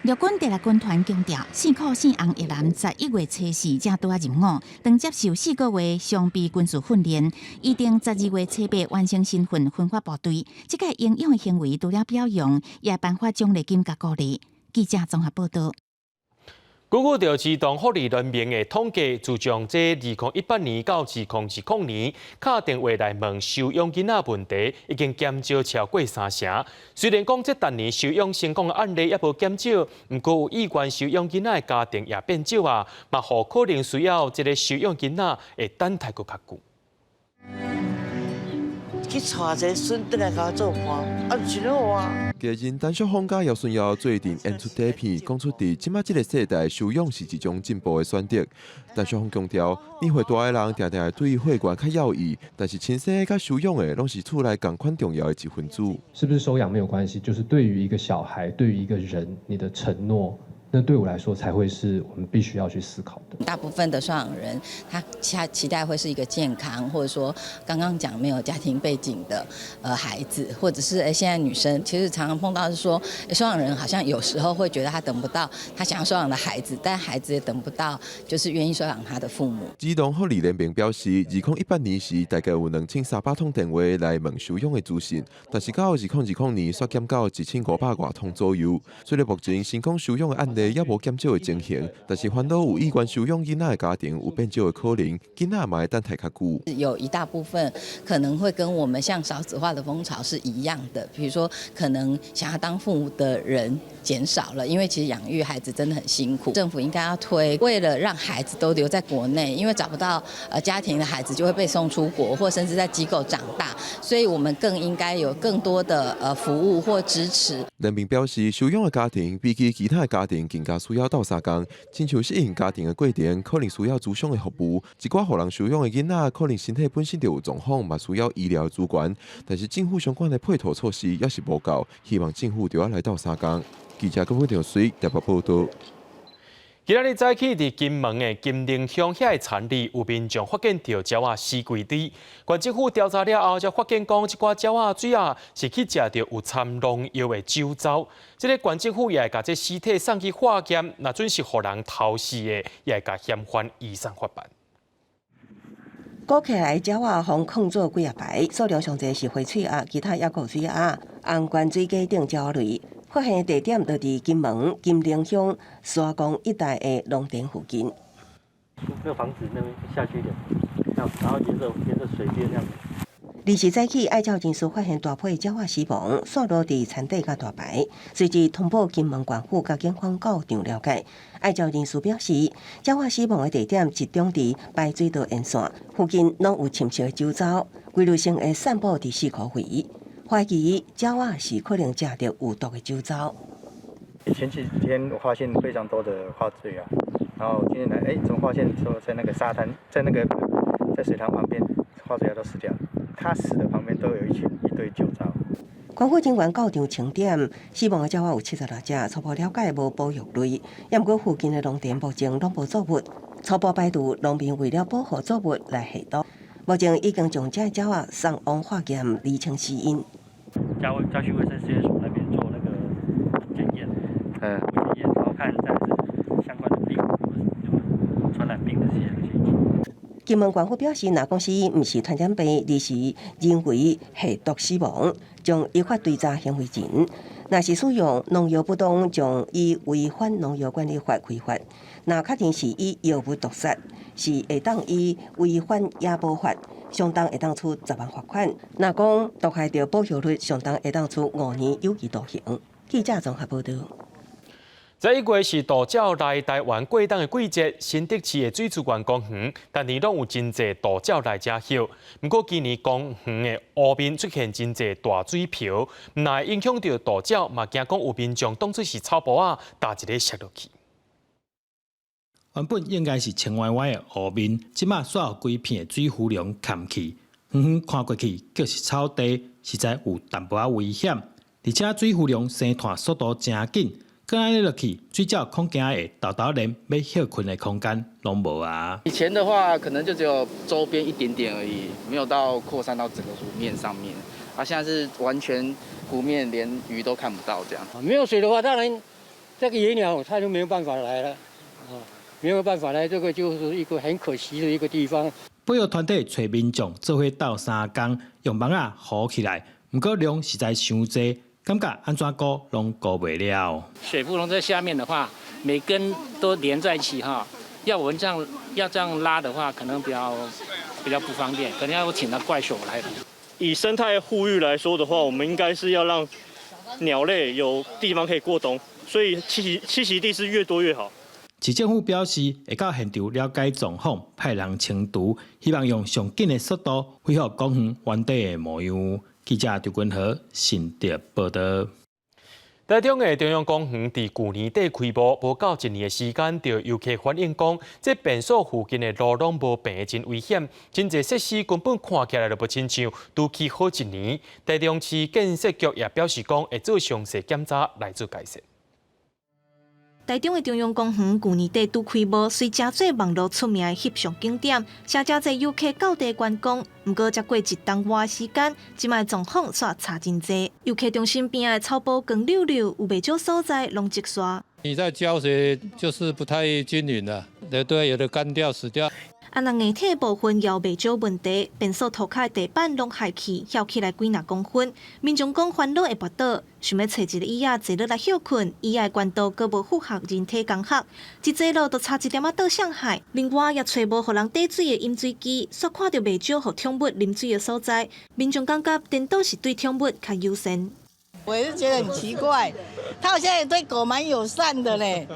S2: 陸軍第六軍團強調，姓柯姓洪一男11月初4才拄仔入伍，當接受4個月常備軍事訓練，預定12月初8完成新訓分發部隊。這个英勇的行為除了表揚，也頒發獎勵金佮鼓勵。記者綜合報道。
S1: 根據著兒童福利聯盟的統計，自從這2018年到2020年，敲電話來問收養囡仔問題已經減少超過三成。雖然講這逐年收養成功的案例猶無減少，毋過有意願收養囡仔的家庭也變少啊，嘛予可能需要這个收養囡仔會等待閣較久。
S25: 去娶一个孫轉來共我做伴，啊，毋是好啊。
S26: 藝人陳淑芳佮姚舜瑤做陣演出短片，講出佇這馬這个世代收養是一種進步的選擇。陳淑芳強調，年歲大的人定定會對血緣較猶豫，但是親生的佮收養的攏是厝內仝款重要的一份子。
S27: 是不是收養沒有關係，就是對於一個小孩，對於一個人，你的承諾。那對我來說才會是我們必須要去思考的。
S28: 大部分的收養人，他期待會是一個健康，或者說剛剛講沒有家庭背景的孩子，或者是現在女生其實常常碰到是說，收養人好像有時候會覺得他等不到他想要收養的孩子，但孩子也等不到就是願意收養他的父母。
S26: 兒童福利聯盟表示，2018年時大概有2300通電話來問收養的資訊，但是到2020年煞減到1500外通左右。雖然目前成功收養的案例猶無減少的情形，但是煩惱有意願收養囡仔的家庭有變少的可能，囡仔嘛會等待較久。
S28: 有一大部分可能會跟我們像少子化的風潮是一樣的，比如說可能想要當父母的人減少了，因為其實養育孩子真的很辛苦。政府應該要推，為了讓孩子都留在國內，因為找不到家庭的孩子就會被送出國，或甚至在機構長大，所以我們更應該有更多的服務或支持。
S26: 聯盟表示，收養的家庭比起其他的家庭更加需要鬥相共，親像適應家庭的過程，可能需要諮商的服務。一寡予人收養的囡仔，可能身體本身就有狀況，嘛需要醫療資源。但是政府相關的配套措施猶是無夠，希望政府著愛來鬥相共。記者郭文水台北報道。
S1: 今仔日早起，佇金門的金寧鄉遐个田裡有民眾發現著鳥仔死規堆。縣政府調查了後，才發現講這寡鳥仔水仔是去食著有摻農藥的酒糟。這个縣政府也會共這屍體送去化驗，若準是予人偷食的，也會共嫌犯移送法辦。
S18: 鼓起來鳥仔予囥做幾仔排，數量上濟是灰喙鴨，其他猶閣有水鴨、紅冠水雞等鳥仔類。發現地點就佇金門金寧鄉沙岡一帶的農田附近。
S29: 那個房子那邊下去一點，然後沿着水邊這樣。
S18: 20早起，愛鳥人士發現大批鳥仔死亡，散落佇田底佮大排，隨即通報金門縣府佮警方到場了解。愛鳥人士表示，鳥仔死亡的地點集中佇排水道沿線，附近攏有深色的酒糟，規律性會散布佇四箍圍。懷疑鳥仔是可能食著有毒的酒糟。
S30: 前幾天我發現非常多的花嘴鴨，然後今天來，哎，怎麼發現說在那個沙灘，在那個在水塘旁邊，花嘴鴨都死掉了。它死的旁邊都有一群一堆酒糟。
S18: 縣府人員到場清點，死亡的鳥仔有76隻，初步了解無保育類。也毋過附近的農田目前攏無作物，初步排除農民為了保護作物來下毒。目前已經將這鳥仔送往化驗釐清死因。
S29: 交交去衛生試驗所那邊做那個檢驗，檢驗，然後看再是相關的病有傳染病這些東西。
S18: 金門縣府表示，若講死因毋是傳染病，而是人為下毒死亡，將依法追查行為人。若是使用農藥不當，將以違反農藥管理法開罰。若確認是以藥物毒殺，是會當以違反野保法，相當會當處10萬罰款。若講毒害著保育類，相當會當處5年有期徒刑。記者綜合報導。
S1: 11月是渡鳥來台灣過冬的季節，新竹市的水資源公園，逐年攏有真濟渡鳥來遮歇。毋過今年公園的湖面出現真濟大水瓢，毋但影響著渡鳥，嘛驚講有民眾當作是草埔仔，踏一个摔落去。
S3: 原本應該是清歪歪的湖面，這馬煞予規片的水浮龍崁去，遠遠看過去，卻是草地，實在有淡薄仔危險。而且水浮龍生湠速度誠緊。閣按呢落去，水鳥恐驚會沓沓連欲歇睏的空間攏無啊！
S5: 以前的話，可能就只有周邊一點點而已，沒有到擴散到整個湖面上面。啊，現在是完全湖面連魚都看不到，這樣。
S9: 沒有水的話，當然這個野鳥它就沒有辦法來了，啊，沒有辦法來，這個就是一個很可惜的一個地方。
S3: 保育團體揣民眾做伙鬥相共，用網仔糊起來，毋過量實在傷濟。感覺按怎顧攏顧袂了。
S10: 水芙蓉在下面的話，每根都連在一起哈，要我們這樣要這樣拉的話，可能比較不方便，可能要請到怪手來。
S7: 以生態護育來說的話，我們應該是要讓鳥類有地方可以過冬，所以棲息地是越多越好。
S3: 市政府表示，會到現場了解狀況，派人清除，希望用上緊的速度恢復公園原底的模樣。記者張君和新竹報導。
S1: 台中的中央公園佇舊年底開幕，無夠一年的時間，就遊客反映講，這便所附近的路攏無平，真危險，真濟設施根本看起來就無親像拄起好一年。台中市建設局也表示講，會做詳細檢查來做改善。
S11: 台中的中央公園舊年底拄開幕，雖成做網路出名的翕相景點，誠誠濟遊客到地觀光。毋過才過一冬外時間，這擺狀況煞差真濟。遊客中心邊的草埔光溜溜，有袂少所在攏積沙。
S12: 你在澆水就是不太均勻了，對對，有的乾掉死掉。
S11: 啊，若硬體部分也有袂少問題，便所塗跤的地板攏害去，翹起來幾若公分。民眾講煩惱會跋倒，想欲揣一个椅仔坐落來歇睏，椅仔的懸度閣無符合人體工學，一坐落就差一點仔倒向海。另外也揣無予人貯水的飲水機，煞看著袂少予寵物啉水的所在。民眾感覺顛倒是對寵物較友善。
S13: 我也是覺得很奇怪，他好像也對狗蠻友善的嘞。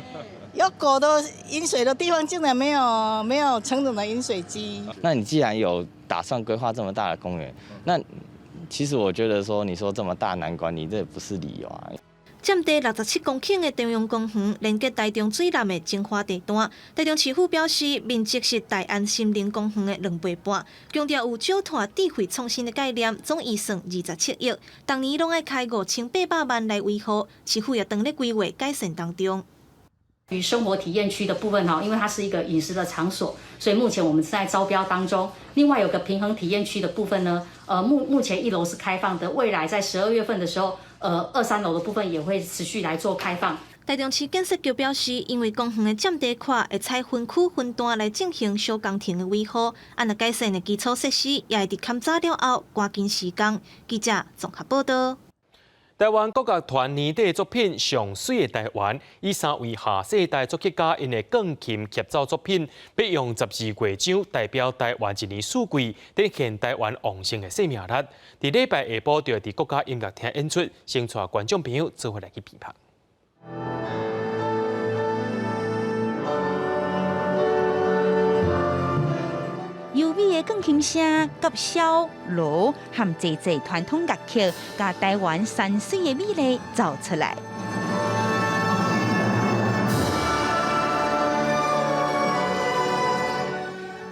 S13: 有狗的飲水的地方竟然沒有成人的飲水機。
S15: 那你既然有打算規劃這麼大的公園，那其實我覺得說，你說這麼大難管理，這也不是理由啊。
S11: 佔地67公頃的中央公園，連接台中最南的精華地段。台中市府表示，面積是大安森林公園的2倍半，強調有少拓智慧創新的概念，總預算27億，逐年攏愛開5800萬來維護。市府也當咧規劃改善當中。
S16: 與生活體驗區的部分哈，因為它是一個飲食的場所，所以目前我們是在招標當中。另外有個平衡體驗區的部分呢，目前一樓是開放的，未來在12月份的時候，二三樓的部分也會持續來做開放。
S11: 台中市建設局表示，因為公園的佔地闊，會採分區分段來進行小工程的維護，按若改善的基礎設施，也會佇勘查了後趕緊施工。記者綜合報導。
S1: 台灣國樂團年底作品《上媠的台灣》，以三位下世代作曲家𪜶的鋼琴協奏作品，欲用12樂章代表台灣一年四季，展現台灣旺盛的生命力。佇禮拜下晡就會佇國家音樂廳演出，先帶觀眾朋友做伙來去品鑑。
S2: 優美的鋼琴聲、佮簫、鑼和濟濟傳統樂曲，共台灣山水的美麗奏出來。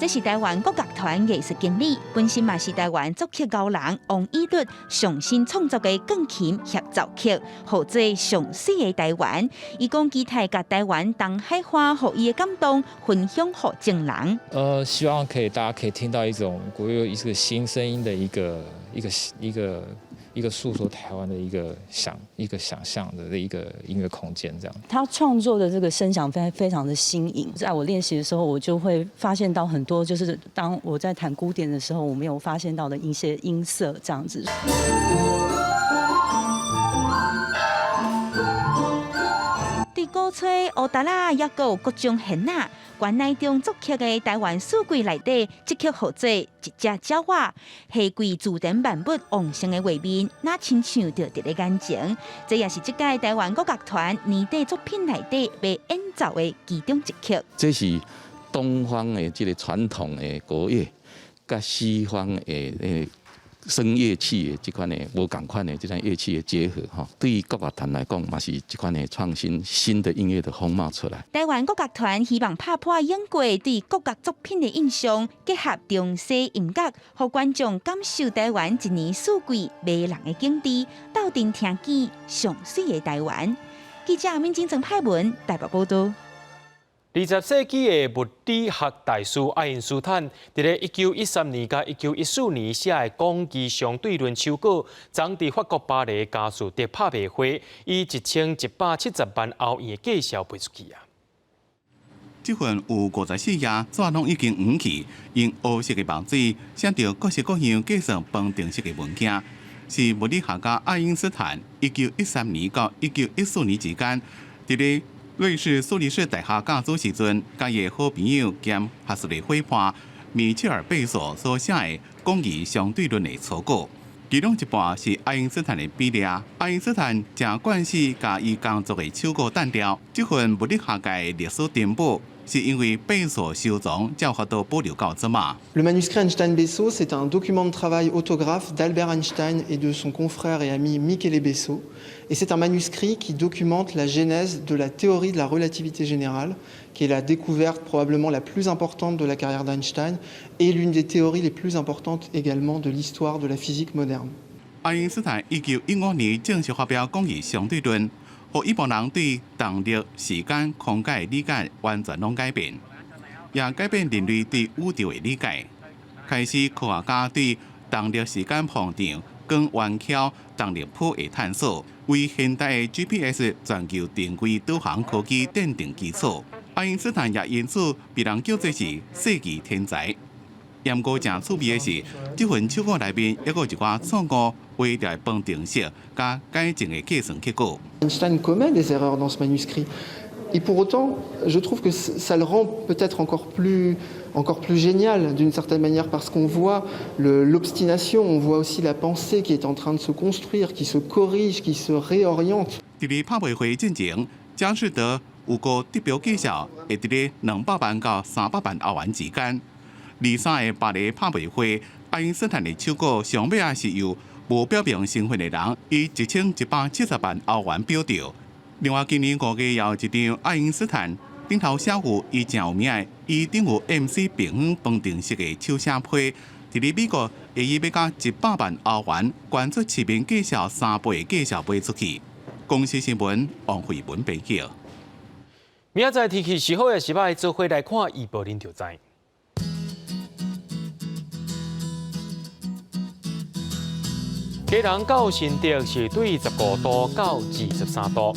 S2: 這是臺灣國樂團藝術經理，本身嘛是臺灣作曲高人王以律上新創作的鋼琴協奏曲，號做上媠的臺灣。伊講期待共臺灣東海岸予伊的感動分享予眾人。
S4: 希望可以大家可以聽到一種國樂一個新聲音的一個訴說臺灣的一個想象的一個音樂空間，這樣。
S6: 他創作的這個聲響非非常的新穎，在我練習的時候，我就會發現到很多，就是當我在彈古典的時候，我沒有發現到的一些音色，這樣子。
S2: 對鼓吹、烏達拉，抑閣有各種弦仔，關乃中作曲的臺灣四季內底，這曲號做一隻鳥仔，夏季自然萬物旺盛的畫面，若親像就佇咧眼前。這也是這屆臺灣國樂團年底作品內底欲演奏的其中一曲。
S8: 這是東方的這個傳統的國樂，佮西方的聲樂器的這款的無仝款的這種樂器的結合，吼，對於國樂團來講，嘛是這款的創新新的音樂的風貌出來。
S2: 臺灣國樂團希望拍破往過對國樂作品的印象，結合中西音樂，予觀眾感受臺灣一年四季迷人的景致，鬥陣聽見上媠的臺灣。記者敏晶曾派文台北報道。
S1: 20世紀的物理學大師愛因斯坦，佇咧1913年佮1914年寫的廣義相對論手稿，昨佇法國巴黎佳士得拍賣會，以1170萬歐元的價數賣出去啊！
S14: 這份有54頁，紙攏已經黃去，用烏色的墨水寫著各式各樣計算方程式的文件，是物理學家愛因斯坦1913年到1914年之間，佇咧瑞士蘇黎世大學教書時陣，佮伊的好朋友兼學術的伙伴米切爾貝索所寫的廣義相對論的草稿。其中一半是愛因斯坦的筆跡，愛因斯坦誠慣勢共伊工作的手稿當掉。這份物理學界歷史珍寶，是因為貝索收藏，才有法度保留到這馬。
S17: Le manuscrit Einstein-Besso, c'est un document de travail autographe d'Albert Einstein et de son confrère et ami Michele Besso. Et c'est un manuscrit qui documente la genèse de la théorie de la relativité générale, qui est la découverte probablement la plus importante de la carrière d'Einstein et l'une des théories les plus importantes également de l'histoire de la physique moderne.
S14: 愛因斯坦1915年正式發表廣義相對論，予一般人對動力、時間、空間的理解完全攏改變，也改變人類對宇宙的理解。開始科學家對動力時間膨脹、光彎曲、動力譜的探索，為現代的 GPS 全球定位導航科技奠定基礎。愛因斯坦也因此被人叫做是世紀天才。毋過誠趣味的是，這份手稿內面猶閣有一寡錯誤、微調的方程式佮改進的計算結果。
S17: Einstein commet des erreurs dans ce manuscrit. Et pour autant, je trouve que ça le rend peut-être encore plus génial d'une certaine manière parce qu'on voit l'obstination, on voit aussi la pensée qui est en train de se construire, qui se corrige, qui se réoriente.
S14: 佇咧拍賣會進前，佳士得有個得標價數會佇咧200萬到300萬歐元之間。23个巴黎拍賣會，愛因斯坦的手稿上尾也是由無表明身份的人以1170萬歐元標著。另外，今年5月也有一張愛因斯坦頂頭寫有伊誠有名的 E 等於 MC 平方方程式的手寫批，佇咧美國會以欲共100萬歐元懸出市面價數3倍的價數賣出去。公視新聞王慧文編輯。
S1: 明仔載天氣是好抑是䆀，做伙來看預報恁就知。基隆到新竹是對15度到23度。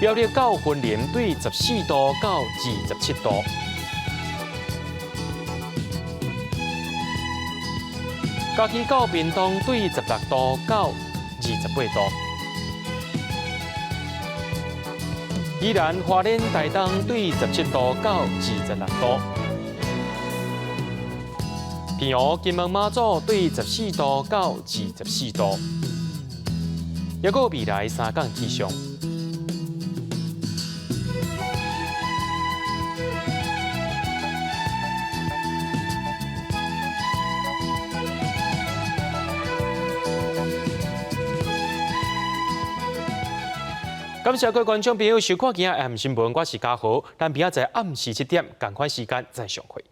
S1: 苗栗到雲林對14度到27度。嘉義到屏東對16度到28度。宜蘭花蓮台東對17度到26度。澎湖金門馬祖對14度到24度。抑閣未來3工氣象。感謝各位觀眾朋友收看今仔暗新聞，我是嘉豪，咱明仔載暗時7點仝款時間再相會。